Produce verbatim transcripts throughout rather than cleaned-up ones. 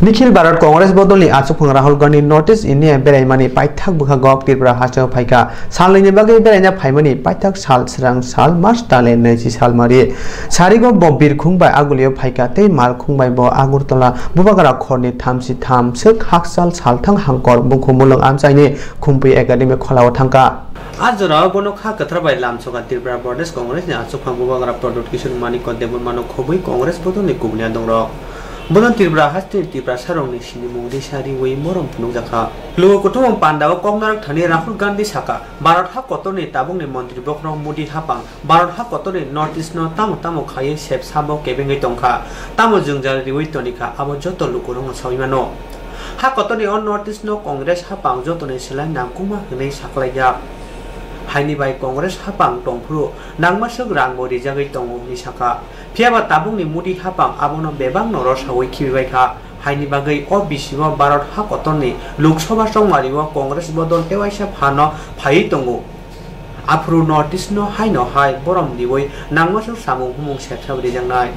Nikhil Bharat Congress bodolni achukphang Rahul Gandhi North East India beraimani paithak bwkhago Tripura hasteo phaikha. Salnwini bagwi beraina phaimani paithak sal swrang sal March tale naichi sal mari. Sarigo bo Birkhung bai Agulio phaikha tei Malkhung bai bo Agartala Bubagra khorni thamchi tham swk hakchal salthang hangkor bungkhumulwng amchaini Khumpui Academy kholao thangkha. A jorao bono kha kwthar bai lamsoka Tripura Pradesh Congress ni achukphang Bubagra Pradyot Kishore Manikya Debbarma no khobwi Congress bodolni kubuni adongrok. Bono Tripura hasteni Tiprasarokni sinimung risa riwi morom phunukjakha. Lugo kuthumung pandao koknarak thani Rahul Gandhi sakha, Bharat ha kotorni tabukni montri bokhorok Modi hapang Bharat ha kotorni North East no tamo tamo khaiwi sep sabo kebengwi tongkha, tamo jwngjal riwi tonikha, abo joto lukurokno sawi mano. Ha kotorni o North East no Congress hapang jotoni selai nangkukma hwnwi saklaijak. Haini bai Congress hapang tongphuru nangmaswk rangbo rijagwi tongo hwnwi sakha. Phiyaba tabukni Modi hapang abono bebakno rosawi khibibaikha. Haini bagwi o bisingo Bharat ha kotorni Lok Sabha chongmario Congress bodol tewaisa phano phaiwi tongo. Aphuru North East no haino hai borom riwi nangmaswk samung humung sepsap rijaknai.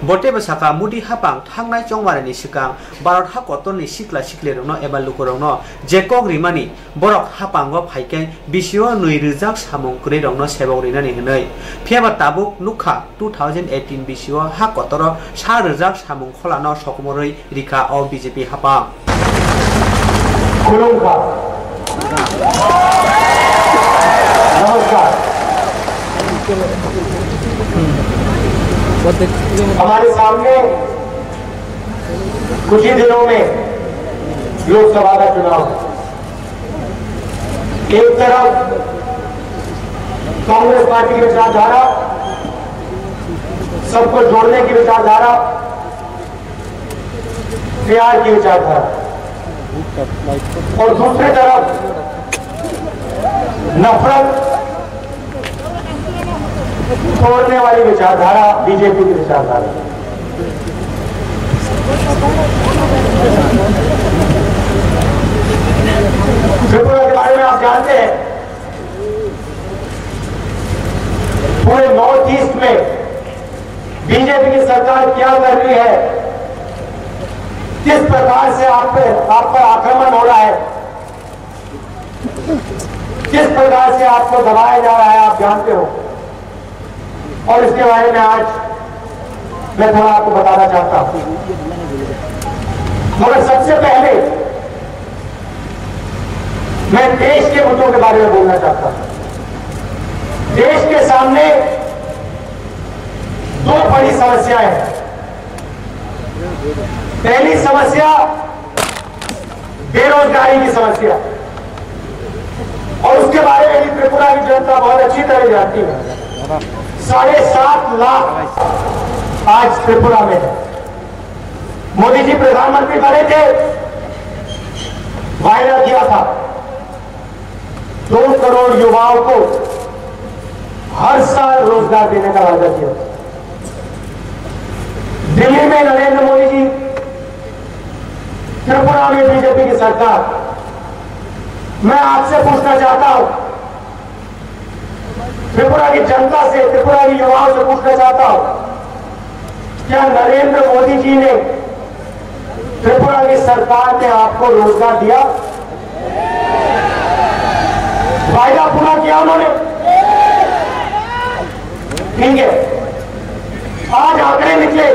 Bo teibo sakha, Modi hapang thangnai chongmarini swkang Bharat ha kotorni sikla siklirokno eba lukurokno je kok rimani, borok hapango phaikhe bisio nwi rwjak samung kwrwirokno sebok rinani hwnwi. Phiyaba tabuk nukha, two thousand eighteen bisio ha kotoro sa rwjak samung kholano sokomorwi rikha o B J P hapang. खुलूंगा। नमस्कार। हमारे सामने कुछ ही दिनों में लोकसभा का चुनाव है। एक तरफ कांग्रेस पार्टी की विचारधारा, सबको जोड़ने की विचारधारा, प्यार की विचारधारा और दूसरी तरफ नफरत तोड़ने वाली विचारधारा, बीजेपी की विचारधारा। त्रिपुरा के बारे में आप जानते हैं, पूरे नॉर्थ ईस्ट में बीजेपी की सरकार क्या कर रही है, किस प्रकार से आप पे, आप पर आक्रमण हो रहा है, किस प्रकार से आपको दबाया जा रहा है, आप जानते हो। और इसके बारे में आज मैं थोड़ा आपको बताना चाहता हूं। मगर सबसे पहले मैं देश के मुद्दों के बारे में बोलना चाहता हूं। देश के सामने दो बड़ी समस्याएं हैं। पहली समस्या बेरोजगारी की समस्या, और उसके बारे में भी त्रिपुरा की जनता बहुत अच्छी तरह जानती है। साढ़े सात लाख आज त्रिपुरा में है। मोदी जी प्रधानमंत्री बने थे, वायदा किया था दो करोड़ युवाओं को हर साल रोजगार देने का वादा किया। दिल्ली में नरेंद्र मोदी जी, त्रिपुरा में बीजेपी की सरकार, मैं आपसे पूछना चाहता हूं, त्रिपुरा की जनता से, त्रिपुरा के युवाओं से पूछना चाहता हूं, क्या नरेंद्र मोदी जी ने, त्रिपुरा की सरकार ने आपको रोजगार दिया? वायदा पूरा किया उन्होंने? ठीक है, आज आंकड़े निकले,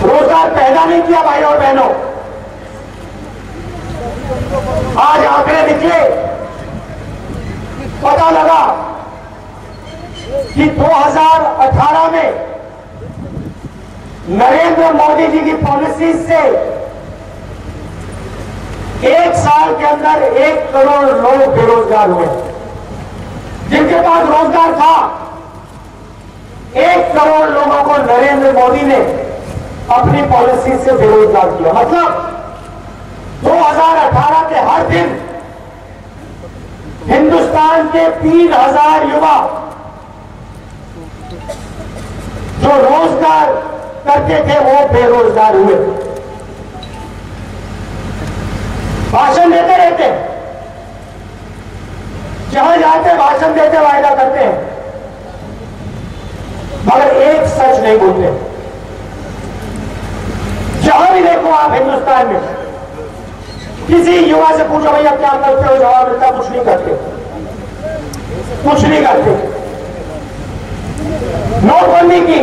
रोजगार पैदा नहीं किया भाई और बहनों। आज आंकड़े निकले, पता लगा कि दो हज़ार अठारह में नरेंद्र मोदी जी की पॉलिसी से एक साल के अंदर एक करोड़ लोग बेरोजगार हुए। जिनके पास रोजगार था, एक करोड़ लोगों को नरेंद्र मोदी ने अपनी पॉलिसी से बेरोजगार किया। मतलब, दो हज़ार अठारह के हर दिन हिंदुस्तान के तीन हज़ार युवा जो रोजगार करते थे, वो बेरोजगार हुए। भाषण देते रहते हैं, जहां जाते भाषण देते, वायदा करते हैं, मगर एक सच नहीं बोलते। अभी देखो आप हिंदुस्तान में किसी युवा से पूछो, "भैया, क्या करते हो?" जवाब मिलता, "कुछ नहीं करते, कुछ नहीं करते।" नोटबंदी की,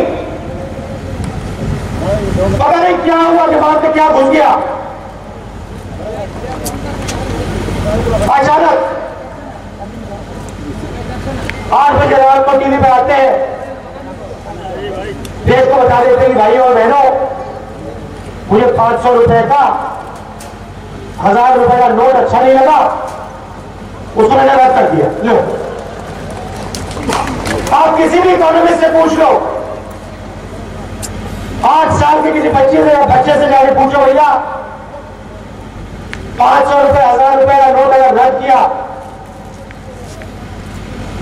पता नहीं क्या हुआ, दिमाग में क्या घुस गया। अचानक आठ बजे रात को टीवी पे आते हैं, देश को बता देते हैं कि भाइयों और बहनों, मुझे पाँच सौ रुपए का, हजार रुपए का नोट अच्छा नहीं लगा, उसको मैंने रद्द कर दिया। लो, आप किसी भी इकोनॉमिस्ट से पूछ लो, आठ साल के किसी बच्चे से, बच्चे से जाके पूछो, "भैया, पाँच सौ रुपए, हजार रुपए का नोट अगर रद्द किया,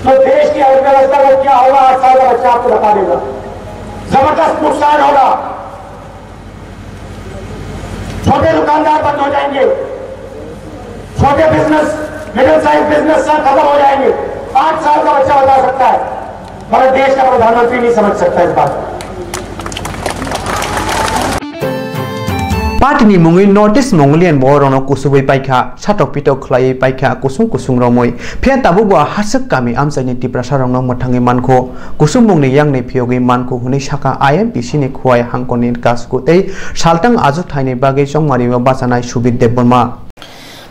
तो देश की अर्थव्यवस्था का क्या होगा?" आठ साल का बच्चा आपको बता देगा। जबरदस्त नुकसान होगा। छोटे दुकानदार बंद हो जाएंगे, छोटे बिजनेस, मिडिल साइज बिजनेस सब खत्म हो जाएंगे। आठ साल का बच्चा बता सकता है, मगर देश का प्रधानमंत्री नहीं समझ सकता इस बात को। Party ni mungwi North East Mongolian bororokno kusubwi paikha, satok pitok khlaiwi paikha, kusung kusung romwi. Phiya tabukbo haswk kami amchaini Tiprasarokno mwthangwi mankho, kusubmungni yakni phiyogwi mankho hwnwi sakha I M P C ni Khowai hangkoni Kasku tei saltang ajuthaini bagwi chongmario bachanai Subir Debbarma.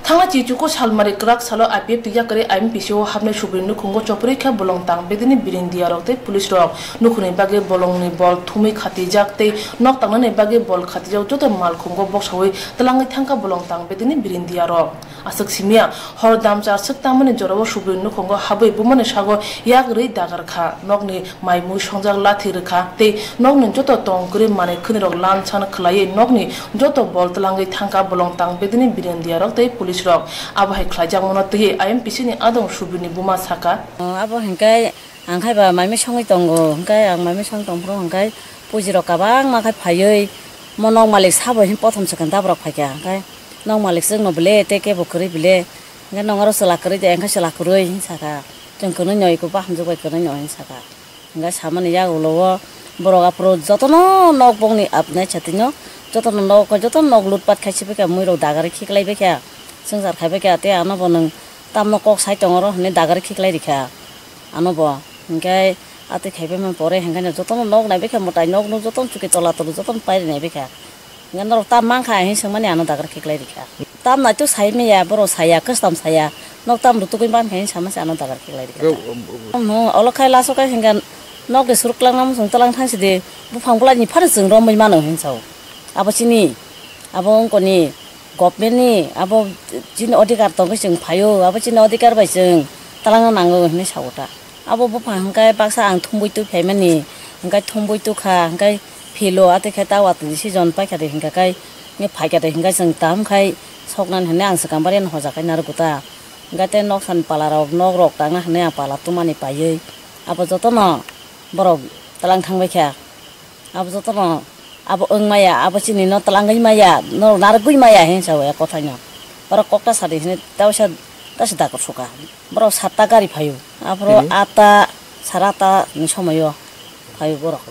Thangla chichuko salmari kwrak salo I P F ni yakarwi I M P C o hapnai Subir nukhungo chopri kha bolong tang bedini birindiarok tei police rok. Nukhungni bagwi bolongni bol thumwi khatijak tei nok tangnani bagwi bol khatijak joto malkhungo boksawi twlangwi thangkha bolong tang bedini birindiarok. Aswk simiya hor damcha aswk tamani jorao Subir nukhungo habwi bumani sago yak rwi dagar kha. Nokni mai mui songjak lathi rwkha tei nokni joto tong kwrwi manwi khwnirok lansan khwlaiwi nokni joto bol twlangwi thangkha bolong tang bedini birindiarok tei police rok. Abo hai khlaijakmano twiwi I M P C ni adong Subirni buma sakha. Abo hinkhe ang khai ba mai mui songwi tongo, hinkhe ang mai mui songwi tongphuru hinkhe puji rok kabangma khai phaiwi mo nok malik sabo hin pothom swkang dabrok phaikha hinkhe nok malik chwngno bele tei kebo kwrwi bele hinkhe nong aro chwla kwrwi de hinkhe chwla kwrwi hin sakha. Chwng kwnwi no iko bahamjwk bai kwnwi no hin sakha. Hinkhe samani yagulo o borok aphuru jotono nok bongni apnai chatino jotono nok jotono nok lutpat khai sibikha muirok dagari khiklai baikha swngchar khai baikha tei ano bo nwng tamno kok sai tongo ro hinwi dagari khiklai rikha ano bo hinkhe atwi khai baimani pore hinkhe jotono nok nai baikha mwtai nok nuk jotono chuki tola tolo jotono pairi nai baikha. Hinkhe norok tam mankha hinwi swngmani ano dagar khiklai rikha. Tam naituk sai maya, borok saya, custom saya, nok tam rutugwi mankha hinwi sama se ano dagar khiklai rikha. Omo, olo khai laso khai hinkhe nok de suruk twlangna muchung twlang thang sidi buphang bwlai ni phano chwng romwi mano hinwi sao. Abo chini, abo wngkoni government ni, abo chini odhikar tongwi chwng phaio, abo chini odhikar bai chwng twlangna nango hinwi sao ta. Abo buphang hwnkhe baksa ang thumbui twi phaimani, hwnkhe thumbui tukha, hwnkhe philo, atwi khe ta watwi season paikha de hwnkhe kai, hwnkhe phaikha de hwnkhe chwng tam khai soknani hwnwi ang swkang bariyano hoja khai narwkgo ta. Hwnkhe tei noksani palarok, nokrok tangna hwnwi ang pala tumani paiwi abo jotono borok twlang thangbaikha. Abo jotono abo wng maya, abo chini no twlangwi maya, norok narwkgwi maya hinwi sao ek kothaino. Borok kokta sadi hinwi tausa tasi dakur suka. Borok satta gari phaio. Aphuru atta, sara atta ni somoio phaio borok.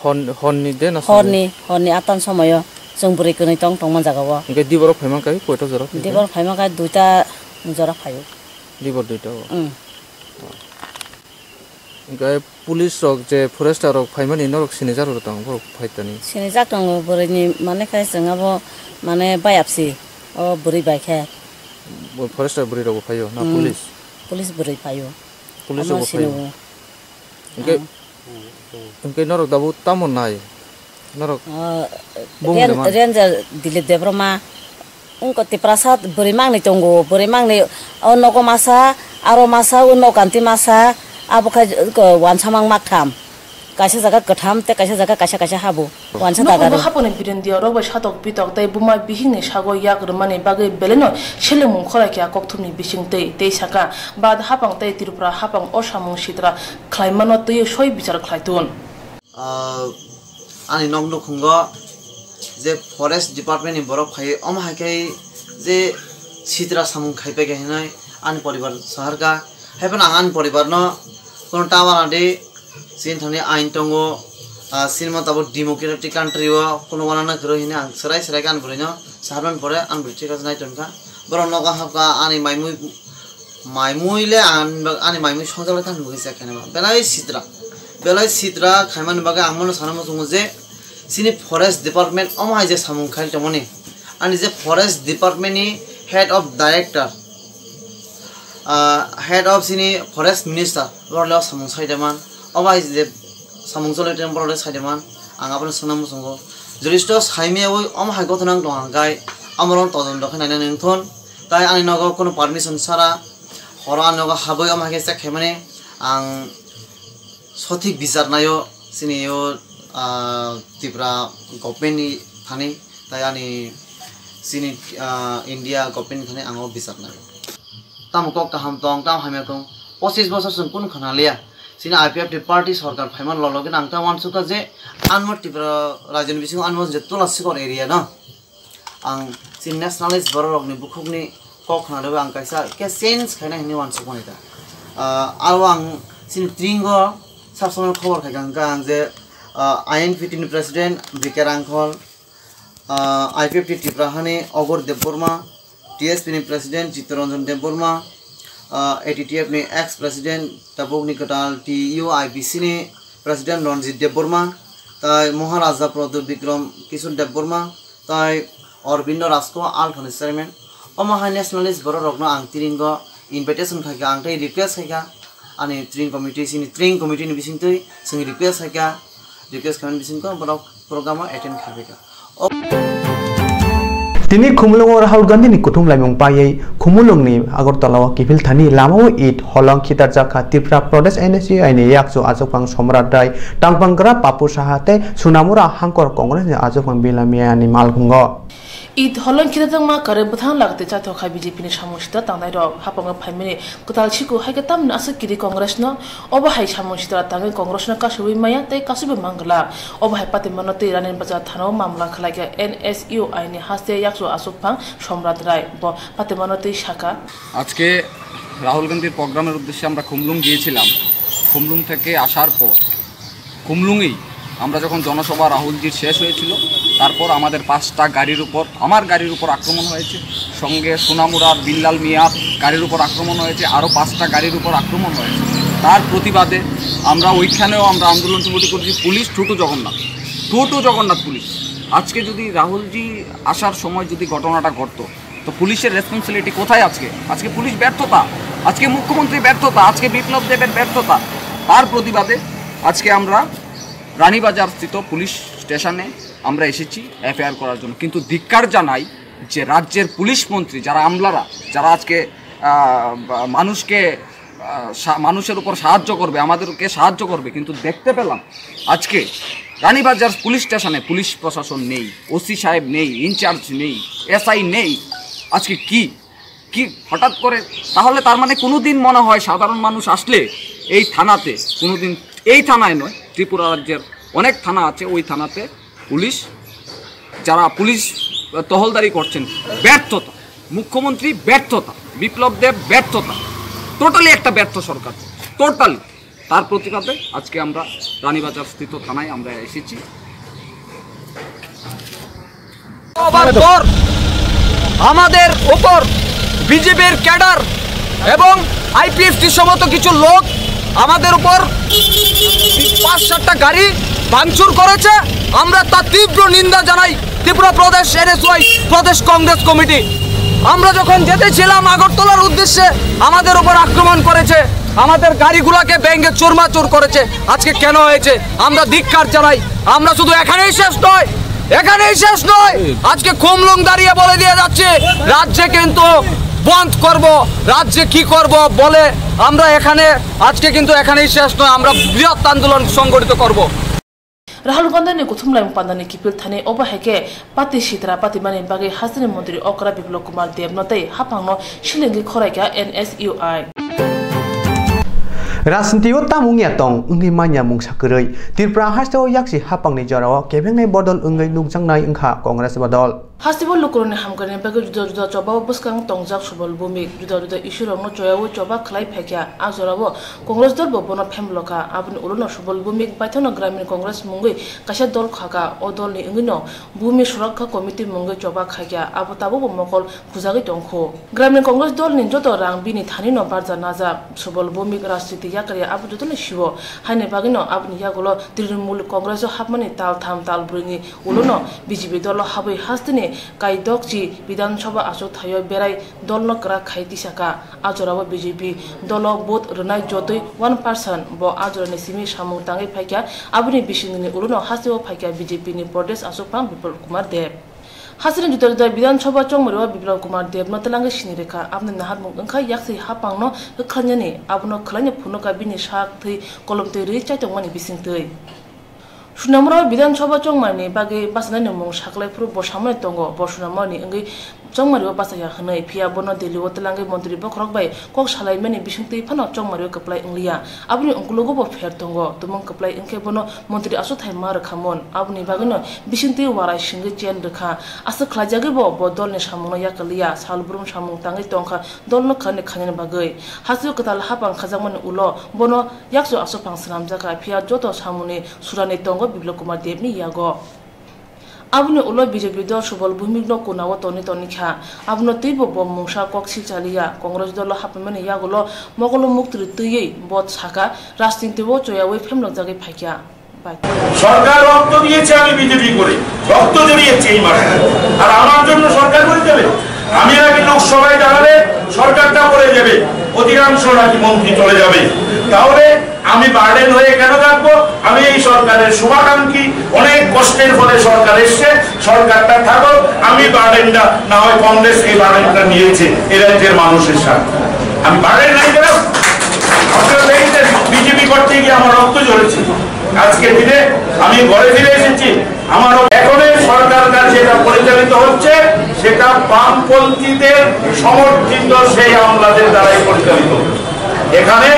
Hon-, honni de na somoio? Horni, horni atta ni somoio chwng bwrwi kwnwi tong tongma jaga o. Hwnkhe di borok phaiman kai koita jora phaikha? Di borok phaiman kai duita jora phaio. Di bor duita o? Wng. Hwnkhe police rok je forester rok phaimani norok sinijak rw tong borok phaitani? Sinijak tongo bwrwini mane khe chwng abo mane bayapsi o bwrwi bai khe. Bo forester bwrwi rok bo phaio na police? Police bwrwi phaio. Police rok bo phaio. Hwnkhe, hwnkhe norok dabo tamo nai? Norok bumung de man? Ranger Dilip Debbarma. Wngkha Tiprasa bwrwi mangni tongo, bwrwi mangni o nogo masa, aro masa, o nokanti masa, abo khe wngkha wansamang maktham. Kaisa jaga kwtham tei kaisa jaga kaisa kaisa habo. Wansa dagar. Nogo haponi birindiarok bai satok pitok tei buma bihikni sago yak rwmani bagwi beleno selemung khorai kha kokthumni bisingtwi tei saka bad hapang tei Tripura hapang o samung sitra khlaimano twiwi soi bichar khlai tun. Ah, ani nok nukhungo je forest department ni borok phai, omo hai khe je sitra samung khai paikha hinwi ani poribar saharkha. Haiphano ang ani poribar no kono ta wana di, chini thani ain tongo, Ah, sinima tabuk democratic country o kuno wanana kwrwi hini ang serai serai kan bwrwi no saharman pore ang bwrwi thik nai tongkha. Borok nogo hapkha ani maimui, maimui le ani bag-, ani maimui songjak le tang bwkhe se khainai ma. Belai sitra, belai sitra khaimani bagwi ang mono sana muchungo je chini forest department omo hai je samung khai tongmani. Ani je forest department ni head of director, ah, head of chini forest minister, borok le samung sai de man. Omo hai je samung chole tei borok le sai de man. Ang abono swngna muchungo. Joristo saimaya oi omo hai gothona wng tong ang kai. Amoro todonto khe naina nang thon. Tai ani nogo kono permission sara. Horo ani nogo habwi omo hai khe check khaimani. Ang sothik bichar naio chini o, ah, Tripura government ni thani. Tai ani chini, ah, India government ni thani ang o bichar naio. Tamo kok kaham tong, tamo hamya tong. Pochis bosor chwng kunu khana liya. Chini I P F T party sorkar phaima lolo gini ang ta uansukha je anmo Tripura rajyoni bisingo anmo je Tula Sikor area no. Ang chini nationalist borok rokni bukhukni kok khna rwui ang kaisa khe change khaina hinwi uansukmani ta. Ah, aro ang chini tringo sabsomoi khobor khaikha hwnkha ang je, ah, I N P T ni president B K Rangkhol, ah, I P F T Tripura hani Ogor Debbarma, T S P ni president Chittaranjan Debbarma, ah, A T T F ni ex president tabukni kwtal T U I B C ni president Ranjit Debbarma, tai Maharaja Pradyut Bikram Kishore Debbarma, tai Aurobindo Rajkumar Althani chairman. Omo hai nationalist borok rokno ang tringo invitation khaikha, ang tei request khaikha. Ani tring committee, chini tring committee ni bisingtwi chwng request khaikha, request khaimani bisingtwi borok program o attend khaikha. Tini Khumulwngo Rahul Gandhi ni kuthum laimung paiwi Khumulwng ni Agartala o kiphil thani lama o Eid holong khitarjak kha Tripura Pradesh N S U I ni yakchu achukphang Somrat Rai, tangpang gra Papu Saha tei Sunamura Hangkor Congress ni achukphang Bila Miya ni malkhungo. Eid holong khitarjakma kwrwi bwthang lagati chathok kha B J P ni samung sita tangnai rok. Hapango phaimani kwtal siku hai khe tamni aswk kiri Congress no. Obo hai samung sitra tangwi Congress no kasubui maya tei kasubui manglak. Obo hai patimano tei Rani Bazar thana o mamla khlaikha N S U I ni haste yakchu achukphang Somrat Rai. Bo patimano tei sakha. আজকে রাহুল গান্ধীর প্রোগ্রামের উদ্দেশ্যে আমরা খুমলুং গিয়েছিলাম। খুমলুং থেকে আসার পর খুমলুঙেই আমরা যখন জনসভা রাহুলজির শেষ হয়েছিল, তারপর আমাদের পাঁচটা গাড়ির উপর, আমার গাড়ির উপর আক্রমণ হয়েছে, সঙ্গে সোনামুড়ার বিল্লাল মিয়ার গাড়ির উপর আক্রমণ হয়েছে, আরও পাঁচটা গাড়ির উপর আক্রমণ হয়েছে। তার প্রতিবাদে আমরা ওইখানেও আমরা আন্দোলন সংগঠিত করেছি। পুলিশ ঠুটু জগন্নাথ, ঠুটু জগন্নাথ পুলিশ। আজকে যদি রাহুলজি আসার সময় যদি ঘটনাটা ঘটতো, তো পুলিশের রেসপন্সিবিলিটি কোথায় আজকে? আজকে পুলিশ ব্যর্থতা, আজকে মুখ্যমন্ত্রী ব্যর্থতা, আজকে বিপ্লব দেবের ব্যর্থতা। তার প্রতিবাদে আজকে আমরা রানীবাজার স্থিত পুলিশ স্টেশনে আমরা এসেছি এফআইআর করার জন্য। কিন্তু ধিক্কার জানাই যে রাজ্যের পুলিশ মন্ত্রী, যারা আমলারা, যারা আজকে, আহ, বা-, মানুষকে, আহ, সা-, মানুষের উপর সাহায্য করবে, আমাদেরকে সাহায্য করবে, কিন্তু দেখতে পেলাম আজকে রানীবাজার পুলিশ স্টেশনে পুলিশ প্রশাসন নেই, ওসি সাহেব নেই, ইনচার্জ নেই, এসআই নেই। আজকে কি, কি হঠাৎ করে? তাহলে তার মানে কোনোদিন মনে হয় সাধারণ মানুষ আসলে এই থানাতে, কোনোদিন এই থানায় নয়, ত্রিপুরা রাজ্যের অনেক থানা আছে, ওই থানাতে পুলিশ, যারা পুলিশ টহলদারি করছেন, ব্যর্থতা, মুখ্যমন্ত্রী ব্যর্থতা, বিপ্লব দেব ব্যর্থতা, টোটালি একটা ব্যর্থ সরকার, টোটালি। তার প্রতিবাদে আজকে আমরা রানীবাজার স্থিত থানায় আমরা এসেছি। হওয়ার পর আমাদের উপর বিজেপির ক্যাডার এবং আইপিএফটি সমস্ত কিছু লোক আমাদের উপর পাঁচ সাতটা গাড়ি ভাঙচুর করেছে। আমরা তার তীব্র নিন্দা জানাই ত্রিপুরা প্রদেশ এনএসওয়াই প্রদেশ কংগ্রেস কমিটি। আমরা যখন যেতেছিলাম আগরতলার উদ্দেশ্যে, আমাদের উপর আক্রমণ করেছে, আমাদের গাড়িগুলাকে ভেঙে চুরমাচুর করেছে। আজকে কেন হয়েছে, আমরা ধিক্কার জানাই। আমরা শুধু এখানেই শেষ নয়, এখানেই শেষ নয়। আজকে খুমলুং দাঁড়িয়ে বলে দিয়ে যাচ্ছে, রাজ্যে কিন্তু বন্ধ করব, রাজ্যে কি করব বলে আমরা এখানে, আজকে কিন্তু এখানেই শেষ নয়, আমরা বৃহৎ আন্দোলন সংগঠিত করব। Rahul Gandhi ni kuthumlaimung pandani kiphil thani obo hai khe pati sitra patimani bagwi hasteni montri okra Biplab Kumar Deb no tei haphangno silingwi khoraikha N S U I. Rajniti o tamo wngya tong wngwi manya mungsa kwrwi. Tripura haste o yaksi haphangni jorao kebengnai bodol wngwi nukjaknai wngkha Congress bodol. Hasteo lukurokni hamkrai bagwi juda juda choba o bwskang tongjak Subal Bhowmik. Juda juda issue rokno choyawi choba khlai phaikha. A jorao Congress dol bo bono phemlokha. Aboni ulono Subal Bhowmik baithangno Gramin Congress mungwi kaisa dol khaka. O dolni wngwino Bhumi Surakha Committee mungwi choba khaikha. Abo tabukbo mokol khujagwi tongkho. Gramin Congress dolni joto rang bini thanino barja najak. Subal Bhowmik rajniti yakarya abo jotono sio. Haini bagwino aboni yagulo Trinamool Congress o hapmani tal tham tal brwini ulono B J P dolo habwi hasteni kaidokchi Bidhan Sabha achuk thaio berai dolno kwrak khai tisaka. A jorao B J P dolo vote rwnai jotoi one percent bo a jorani simi samung tangwi phaikha. Aboni bisingni ulono hasteo phaikha B J P ni Pradesh achukphang Biplab Kumar Deb. Hasteni juda juda Bidhan Sabha chongmario Biplab Kumar Debno twlangwi sini rwkha. Aboni naharmung wngkha yaksi hapangno hwkhlanyani, abono khwlaino phunukha bini sak thwi kolomtwi rwi chaitokmani bisingtwi. Sunamura Bidhan Sabha chongmani bagwi bachanani mung saklai phuru bo samani tongo, bo Sunamurani wngwi chongmario bachaya hwnwi, phiya bono Delhi o twlangwi montri bokhorok bai kok salaimani bisingtwi phano chongmario kwplai wngliya. Aboni ungkulugo bo pher tongo. Tumung kwplai wngkhe bono montri achukthai ma rwkhamon. Aboni bagwino bisingtwi warai singwi chen rwkha. Aswk khlaijagwi bo, bo dolni samungno yakarliya. Sal brum samung tangwi tongkha dolno khani khainani bagwi. Hasteo kwtal hapang khajakmani ulo bono yakchu achukphang swnamjakha, phiya joto samungni surani tongo Biplab Kumar Debni yago. Aboni ulo B J P dol Subal Bhowmikno kunao tonwi tonikha. Abono twibo bo mungsa kok silchaliya. Congress dolo hapmani yagulo mokolo muktwrwi twiwi bo sakha, rajnitio choyawi phemlokjagwi phaikha. সরকার রক্ত দিয়েছে আমি বিজেপি করে, রক্ত ঝরিয়েছে এই মাঠে। আর আমার জন্য সরকার হয়ে যাবে? আমি আগে লোকসভায় দাঁড়ালে সরকারটা পড়ে যাবে, অধিকাংশ নাকি মন্ত্রী চলে যাবে। তাহলে আমি বার্ডেন হয়ে কেন থাকবো? আমি এই সরকারের শুভাকাঙ্ক্ষী, অনেক কষ্টের ফলে সরকার এসছে, সরকারটা থাকো, আমি বার্ডেনটা না হয় কংগ্রেস এই বার্ডেনটা নিয়েছে এই রাজ্যের মানুষের সাথে। আমি বার্ডেন নাই কেন? আপনারা দেখেছেন বিজেপি করতে গিয়ে আমার রক্ত ঝরেছে। আজকের দিনে আমি ঘরে ফিরে এসেছি। আমার এখন এই সরকারটা যেটা পরিচালিত হচ্ছে, সেটা বামপন্থীদের সমর্থিত সেই আমলাদের দ্বারাই পরিচালিত হচ্ছে। এখানে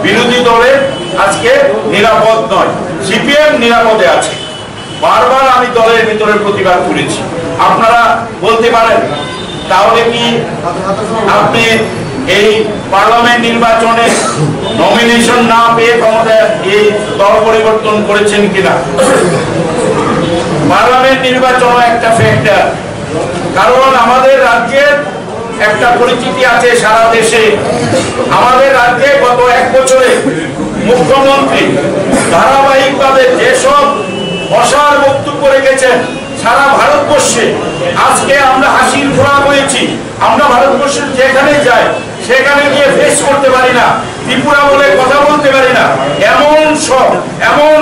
বিরোধী দলের আজকে নিরাপদ নয়, সিপিএম নিরাপদে আছে। বারবার আমি দলের ভিতরে প্রতিবাদ করেছি। আপনারা বলতে পারেন, তাহলে কি আপনি এই পার্লামেন্ট নির্বাচনে নমিনেশন না পেয়ে ক্ষমতা এই দল পরিবর্তন করেছেন কিনা? পার্লামেন্ট নির্বাচনও একটা ফ্যাক্টর, কারণ আমাদের রাজ্যের একটা পরিচিতি আছে সারা দেশে। আমাদের রাজ্যে গত এক বছরে মুখ্যমন্ত্রী ধারাবাহিকভাবে যেসব অসার বক্তব্য রেখেছেন, সারা ভারতবর্ষে আজকে আমরা হাসির খোরাক হয়েছি। আমরা ভারতবর্ষের যেখানে যাই, সেখানে গিয়ে ফেস করতে পারি না, ত্রিপুরা বলে কথা বলতে পারি না। এমন সব, এমন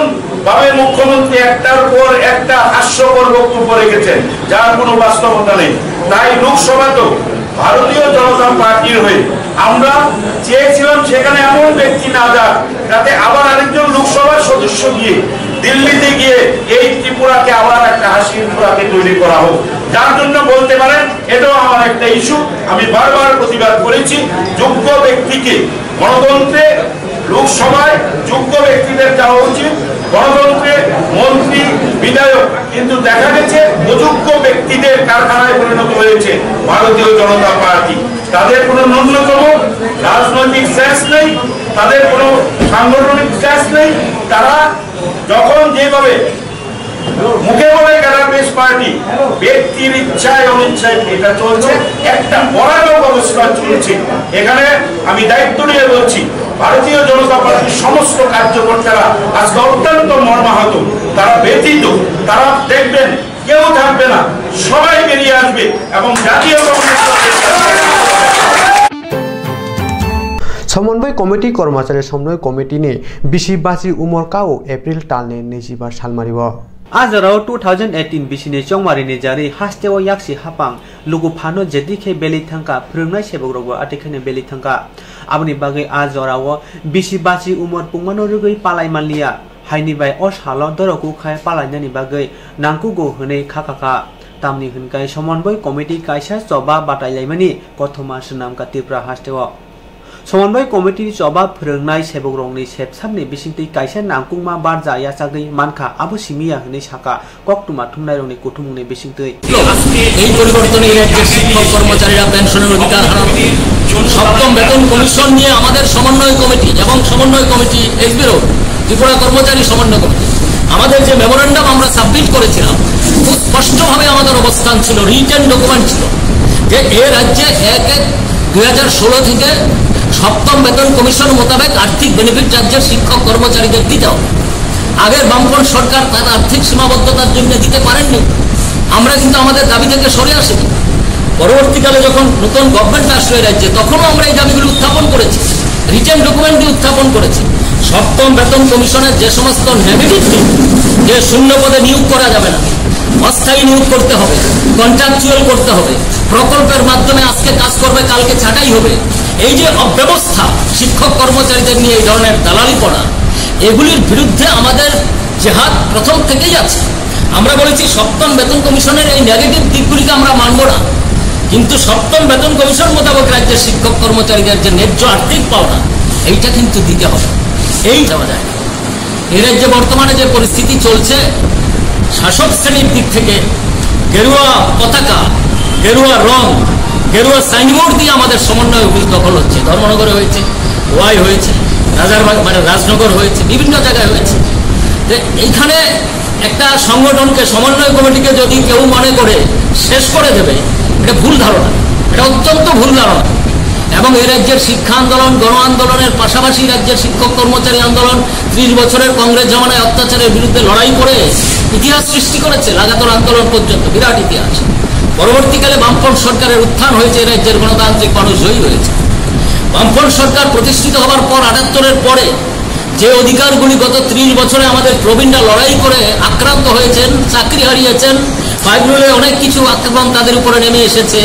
ভাবে মুখ্যমন্ত্রী একটার পর একটা হাস্যকর বক্তব্য রেখেছেন, যার কোনো বাস্তবতা নেই। তাই লোকসভাতেও ভারতীয় জনতা পার্টির হয়ে আমরা চেয়েছিলাম সেখানে এমন ব্যক্তি না যাক, যাতে আবার আরেকজন লোকসভার সদস্য গিয়ে দিল্লিতে গিয়ে এই ত্রিপুরাকে আবার একটা হাসির খোরাকে তৈরি করা হোক। যার জন্য বলতে পারেন, এটাও আমার একটা ইস্যু। আমি বারবার প্রতিবাদ করেছি, যোগ্য ব্যক্তিকে গণতন্ত্রে লোকসভায় যোগ্য ব্যক্তিদের যাওয়া উচিত, গণতন্ত্রে মন্ত্রী, বিধায়ক, কিন্তু দেখা গেছে অযোগ্য ব্যক্তিদের কারখানায় পরিণত হয়েছে ভারতীয় জনতা পার্টি। তাদের কোনো ন্যূনতম রাজনৈতিক সেন্স নেই, তাদের কোনো সাংগঠনিক সেন্স নেই। তারা যখন যেভাবে মুখে বলে কালার বেস পার্টি, ব্যক্তির ইচ্ছায় অনিচ্ছায় এটা চলছে, একটা ভয়ানক অবস্থা চলছে। এখানে আমি দায়িত্ব নিয়ে বলছি, ভারতীয় জনতা পার্টির সমস্ত কার্যকর্তারা আজকে অত্যন্ত মর্মাহত, তারা ব্যথিত, তারা দেখবেন কেউ থাকবে না, সবাই বেরিয়ে আসবে এবং জাতীয় Congress Somonboi committee kormachari somnoi committee ni bisi bachi umor kao April talni niji ba salmario. A jorao two thousand eighteen bisini chongmarini jari hasteo yaksi hapang luku phano jeti khe belwi thangkha, phwrwngnai sebokrokbo atekheno belwi thangkha. Aboni bagwi a jorao bisi bachi umor pungmano rwgwi palai manliya. Haini bai o salo doroku khai palainani bagwi nangkugo hwnwi kha kha kha. Tamni hwnkhai Somonboi committee kaisa choba batailaimani kothoma swnamkha Tripura hasteo. Somonboi committee ni choba phwrwngnai sebokrokni sepsapni bisingtwi kaisa nangkukma barja yachagwi mankha, abo simiya hwnwi sakha koktwma thumnairokni kuthumungni bisingtwi. এই পরিবর্তনে এই রাজ্যের শিক্ষক কর্মচারীরা পেনশনের অধিকার হারান। সপ্তম বেতন কমিশন নিয়ে আমাদের সমন্বয় কমিটি এবং সমন্বয় কমিটি এসবিরও ত্রিপুরা কর্মচারী সমন্বয় কমিটি, আমাদের যে মেমোরান্ডাম আমরা সাবমিট করেছিলাম, খুব স্পষ্টভাবে আমাদের অবস্থান ছিল, রিটেন ডকুমেন্ট ছিল, যে এ রাজ্যে এক এক দুই হাজার ষোলো থেকে সপ্তম বেতন কমিশন মোতাবেক আর্থিক বেনিফিট রাজ্যের শিক্ষক কর্মচারীদের দিতে হবে। আগের বামফ্রন্ট সরকার তার আর্থিক সীমাবদ্ধতার জন্য দিতে পারেননি। আমরা কিন্তু আমাদের দাবি থেকে সরে আসিনি। পরবর্তীকালে যখন নতুন গভর্নমেন্ট আসলো এই রাজ্যে, তখনও আমরা এই দাবিগুলি উত্থাপন করেছি, রিটেন ডকুমেন্টটি উত্থাপন করেছি। সপ্তম বেতন কমিশনের যে সমস্ত নেগেটিভ দিক, যে শূন্য পদে নিয়োগ করা যাবে না, অস্থায়ী নিয়োগ করতে হবে, কন্ট্রাকচুয়াল করতে হবে, প্রকল্পের মাধ্যমে আজকে কাজ করবে, কালকে ছাঁটাই হবে, এই যে অব্যবস্থা, শিক্ষক কর্মচারীদের নিয়ে এই ধরনের দালালি করা, এগুলির বিরুদ্ধে আমাদের জেহাদ প্রথম থেকেই আছে। আমরা বলেছি, সপ্তম বেতন কমিশনের এই নেগেটিভ দিকগুলিকে আমরা মানব না, কিন্তু সপ্তম বেতন কমিশন মোতাবেক রাজ্যের শিক্ষক কর্মচারীদের যে ন্যায্য আর্থিক পাওনা, এইটা কিন্তু দিতে হবে, এই দেওয়া যায়। এই রাজ্যে বর্তমানে যে পরিস্থিতি চলছে, শাসক শ্রেণীর দিক থেকে গেরুয়া পতাকা, গেরুয়া রং, গেরুয়া সাইনবোর্ড দিয়ে আমাদের সমন্বয় অফিস দখল হচ্ছে। ধর্মনগরে হয়েছে, ওয়াই হয়েছে, রাজারবাগ, মানে রাজনগর হয়েছে, বিভিন্ন জায়গায় হয়েছে। তো এইখানে একটা সংগঠনকে, সমন্বয় কমিটিকে যদি কেউ মনে করে শেষ করে দেবে, এটা ভুল ধারণা, এটা অত্যন্ত ভুল ধারণা। এবং এই রাজ্যের শিক্ষা আন্দোলন, গণ আন্দোলনের পাশাপাশি রাজ্যের শিক্ষক কর্মচারী আন্দোলন, ত্রিশ বছরের কংগ্রেস জমানায় অত্যাচারের বিরুদ্ধে লড়াই করে ইতিহাস সৃষ্টি করেছে, লাগাতার আন্দোলন পর্যন্ত বিরাট ইতিহাস। পরবর্তীকালে বামফ্রন্ট সরকারের উত্থান হয়েছে, এই রাজ্যের গণতান্ত্রিক মানুষ জয়ী হয়েছে। বামফ্রন্ট সরকার প্রতিষ্ঠিত হবার পর, আটাত্তরের পরে যে অধিকারগুলি গত ত্রিশ বছরে আমাদের প্রবীণরা লড়াই করে আক্রান্ত হয়েছেন, চাকরি হারিয়েছেন, ফাইভ রুলে অনেক কিছু আক্রমণ তাদের উপরে নেমে এসেছে,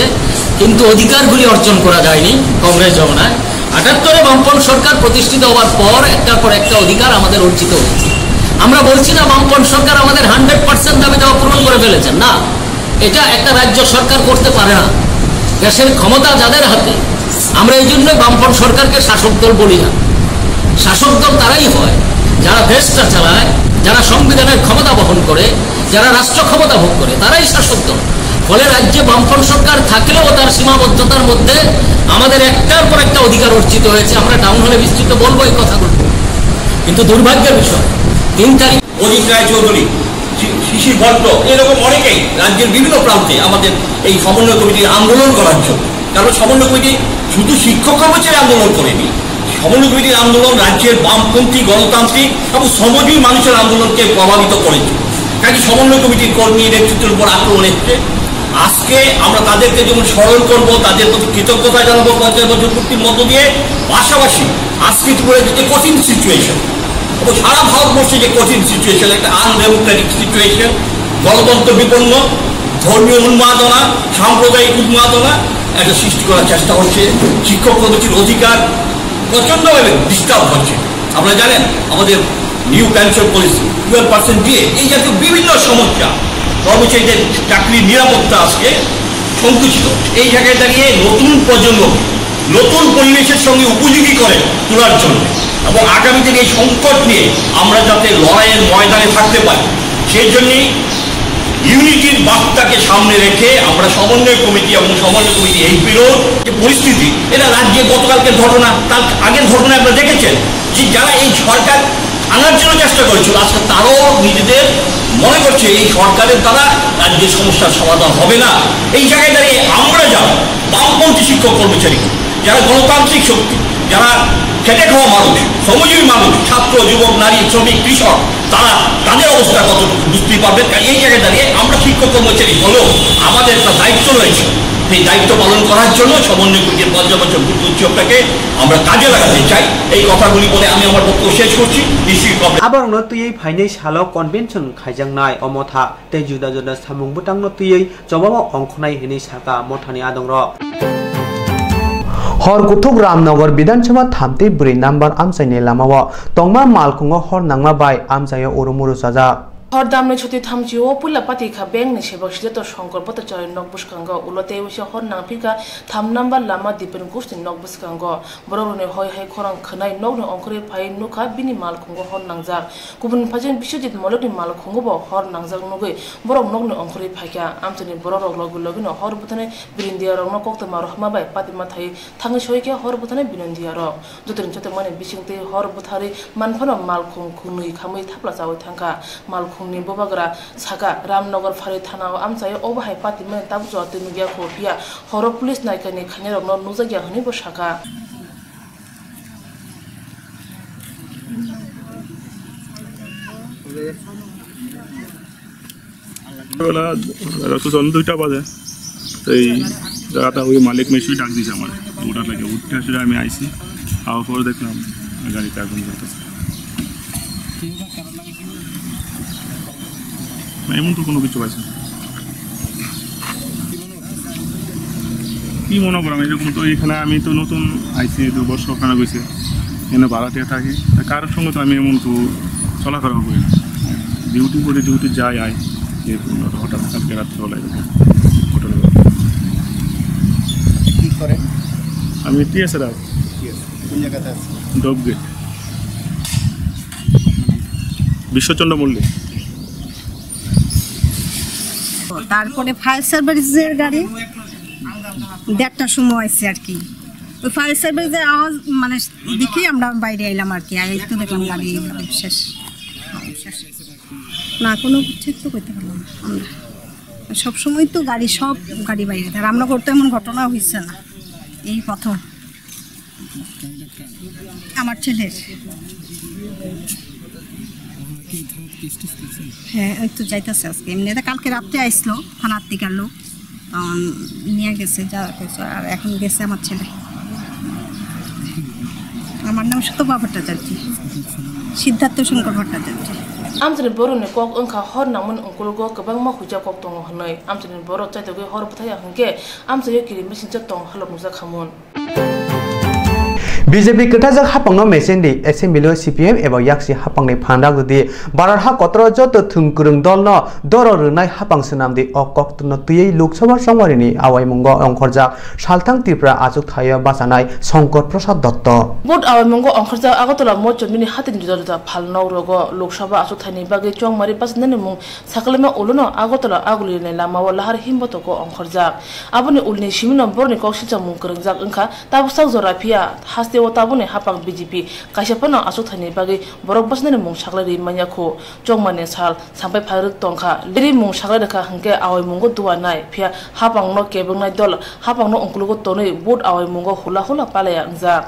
কিন্তু অধিকারগুলি অর্জন করা যায়নি কংগ্রেস জমানায়। আটাত্তরে বামফ্রন্ট সরকার প্রতিষ্ঠিত হওয়ার পর একটার পর একটা অধিকার আমাদের অর্জিত হয়েছে। আমরা বলছি না বামফ্রন্ট সরকার আমাদের হান্ড্রেড পার্সেন্ট দাবি দাওয়া পূরণ করে ফেলেছেন, না, এটা একটা রাজ্য সরকার করতে পারে না। দেশের ক্ষমতা যাদের হাতে, আমরা এই জন্য বামফ্রন্ট সরকারকে শাসক দল বলি না। শাসক দল তারাই হয় যারা দেশটা চালায়, যারা সংবিধানের ক্ষমতা বহন করে, যারা রাষ্ট্র ক্ষমতা ভোগ করে, তারাই শাসক দল। ফলে রাজ্যে বামফ্রন্ট সরকার থাকলেও তার সীমাবদ্ধতার মধ্যে আমাদের একটার পর একটা অধিকার অর্জিত হয়েছে। আমরা টাউন হলে বিস্তৃত বলবো এই কথাগুলো, কিন্তু দুর্ভাগ্যের বিষয়, তিন তারিখ অজিত রায় চৌধুরী, শি-, শিশির ভট্ট, এরকম অনেকেই রাজ্যের বিভিন্ন প্রান্তে আমাদের এই সমন্বয় কমিটির আন্দোলন করার জন্য। কারণ সমন্বয় কমিটি শুধু শিক্ষক কর্মচারী আন্দোলন করেনি, সমন্বয় কমিটির আন্দোলন রাজ্যের বামপন্থী, গণতান্ত্রিক এবং শ্রমজীবী মানুষের আন্দোলনকে প্রভাবিত করেছে। কাজে সমন্বয় কমিটির কর্মী নেতৃত্বের উপর আক্রমণ এসছে। আজকে আমরা তাদেরকে যেমন স্মরণ করব, তাদের প্রতি কৃতজ্ঞতা জানাবো পঞ্চাশ বছর পূর্তির মধ্য দিয়ে। পাশাপাশি আজকে ত্রিপুরার যে কঠিন সিচুয়েশন, এবং সারা ভারতবর্ষে যে কঠিন সিচুয়েশন, একটা আনডেমোক্রেটিক সিচুয়েশন, গণতন্ত্র বিপন্ন, ধর্মীয় উন্মাদনা, সাম্প্রদায়িক উন্মাদনা একটা সৃষ্টি করার চেষ্টা হচ্ছে। শিক্ষক কর্মচারীর অধিকার প্রচণ্ডভাবে ডিস্টার্ব হচ্ছে। আপনারা জানেন, আমাদের new pension policy, twelve percent দিয়ে এই জাতীয় বিভিন্ন সমস্যা, কর্মচারীদের চাকরির নিরাপত্তা আজকে সংকুচিত। এই জায়গায় দাঁড়িয়ে নতুন প্রজন্ম নতুন পরিবেশের সঙ্গে উপযোগী করে তোলার জন্য এবং আগামী দিনে এই সংকট নিয়ে আমরা যাতে লড়াইয়ের ময়দানে থাকতে পারি, সেই জন্যই ইউনিটির বার্তাকে সামনে রেখে আমরা সমন্বয় কমিটি এবং সমন্বয় কমিটি এইচপির যে পরিস্থিতি, এটা রাজ্যে গতকালকের ঘটনা, তার আগের ঘটনা আপনারা দেখেছেন যে যারা এই সরকার আনার জন্য চেষ্টা করেছিল, আজকে তারাও নিজেদের মনে করছে এই সরকারের দ্বারা রাজ্যের সমস্যার সমাধান হবে না। এই জায়গায় দাঁড়িয়ে আমরা যারা বামপন্থী শিক্ষক কর্মচারী, যারা গণতান্ত্রিক শক্তি, যারা খেটে খাওয়া মানুষ, শ্রমজীবী মানুষ, ছাত্র, যুবক, নারী, শ্রমিক, কৃষক, তারা, তাদের অবস্থা কতটুকু বুঝতেই পারবেন। কাজে এই জায়গায় দাঁড়িয়ে আমরা শিক্ষক কর্মচারী হলেও আমাদের একটা দায়িত্ব রয়েছে। সেই দায়িত্ব পালন করার জন্য সমন্বয় কমিটির পঞ্চাশ বছর পূর্তি উৎসবটাকে আমরা কাজে লাগাতে চাই। এই কথাগুলি বলে আমি আমার বক্তব্য শেষ করছি। নিশ্চয়ই কবে Aborokno twiwi phainai salo convention khaijaknai o motha tei juda juda samung bwtangno twiwi chobao ongkhornai hwnwi sakha mothani adongrok. Hor kuthuk Ramnagar Bidhan Sabha thamtwi brwi number amchaini lamao tongma malkhungo hor nangma bai amchaio urumuru chajak. Hor damni choti thamchi o puila pati kha bank ni sebok Siddhartha Shankar Bhattacharya nok bwskango. Ulo tei waisa hor nangphi kha tham number lama Dipen Ghosh ni nok bwskango. Borok rokni hoi hai khorang khwnai nokni ongkhorwi phai nukha bini malkhungo hor nangjak. Kubun phaijak Biswajit Molikni malkhungo bo hor nangjak nugwi borok nokni ongkhorwi phaikha. Amchaini borok rok logi logi no hor bwthanai birindia rokno koktwma rohorma bai patima thai thangwi soikha hor bwthanai birindia rok. Jotoni chotokmani bisingtwi hor bwtharwi manphano malkhung khungnwi khamwi thapla chawi thangkha. Malkhungni bubagra sakha, Ramnagar Phari Thana o amchaio obo hai patimani tabuk jora twi nukya kho, phiya horo police naikani khainairokno nukjakya hwnwi bo sakha. বেলা রাত তখন দুইটা বাজে। তো এই জায়গাটা ওই মালিক মেশিন ডাক দিয়েছে আমার, ওটার লাগে উঠতে আসলে আমি আইছি। আওয়ার পরে দেখলাম গাড়িতে আগুন জ্বলতেছে। না, এমন তো কোনো কিছু আছে না। কি মনে করেন, এরকম তো এখানে আমি তো নতুন আইছি, দু বছর ওখানে গেছে, এখানে ভাড়াটিয়া থাকি। আর কারোর সঙ্গে তো আমি এমন তো চলাফেরা করি না, ডিউটি করে ডিউটি যাই আই। এরকম হঠাৎ কালকে রাত্রে হলো এরকম ঘটনা। কি করেন? আমি টিএসআর। কোন জায়গাতে আছে? ডোব গেট। বিশ্বচন্দ্র মল্লিক। তারপরে ফায়ার সার্ভিসের গাড়ি দেড়টার সময় আসছে আর কি। ওই ফায়ার সার্ভিসের আওয়াজ মানে দেখেই আমরা বাইরে এলাম আর কি। আর এই তো দেখলাম গাড়ি এইভাবে শেষ। শেষ। না, কোনো কিছু তো করতে পারলাম না আমরা। সবসময় তো গাড়ি, সব গাড়ি বাইরে থাকে। আর আমরা করতে এমন ঘটনা হয়েছে না, এই প্রথম। আমার ছেলের। হ্যাঁ, ওই তো যাইতেছে আজকে। এমনি এটা কালকে রাত্রে আইসলো থানার থেকে লোক, তখন নিয়ে গেছে, যা করছে। আর এখন গেছে আমার ছেলে। আমার নাম সুতপা ভট্টাচার্য, সিদ্ধার্থ শঙ্কর Bhattacharya. Amchaini borokni kok wngkha hor nangmani ungkulgo kwbangma huijak kok tongo hwnwi. Amchaini borok chaitogwi hor bwthaya hwnkhe amchaio kiri misingcha tong halok nukjak khamung. B J P kwthajak haphangno mesendi, assembly o C P M eba yaksi haphangni phanrok rwdi, barar ha kotoro joto thwng kwrwng dolno doro rwnai haphang swnamdi, o koktwno twiwi Lok Sabha chongmarini awaimungo ongkhorjak salthang Tripura achuk thaio bachanai Shankar Prasad Dotto. Vote awaimungo ongkhorjak Agartala mochomini hatini juda juda phalnok rogo Lok Sabha achuk thaini bagwi chongmari bachanani mung Sakalima ulono Agartala Agulini lamao lahar himbotogo ongkhorjak. Aboni ulni simino borokni kok silchakmung kwrwngjak wngkha, tabuksak jora phiya hasteo tabukni haphang B J P kaisa phano achuk thaini bagwi borok bachanani mung saklai rwi manya kho. Chongmani sal sampai phairwk tongkha, leri mung saklai rwkha hwnkhe awaimungo duanai, phiya haphangno kebwngnai dol haphangno ungkulugo tonwi vote awaimungo hula hula palaiya wngjak.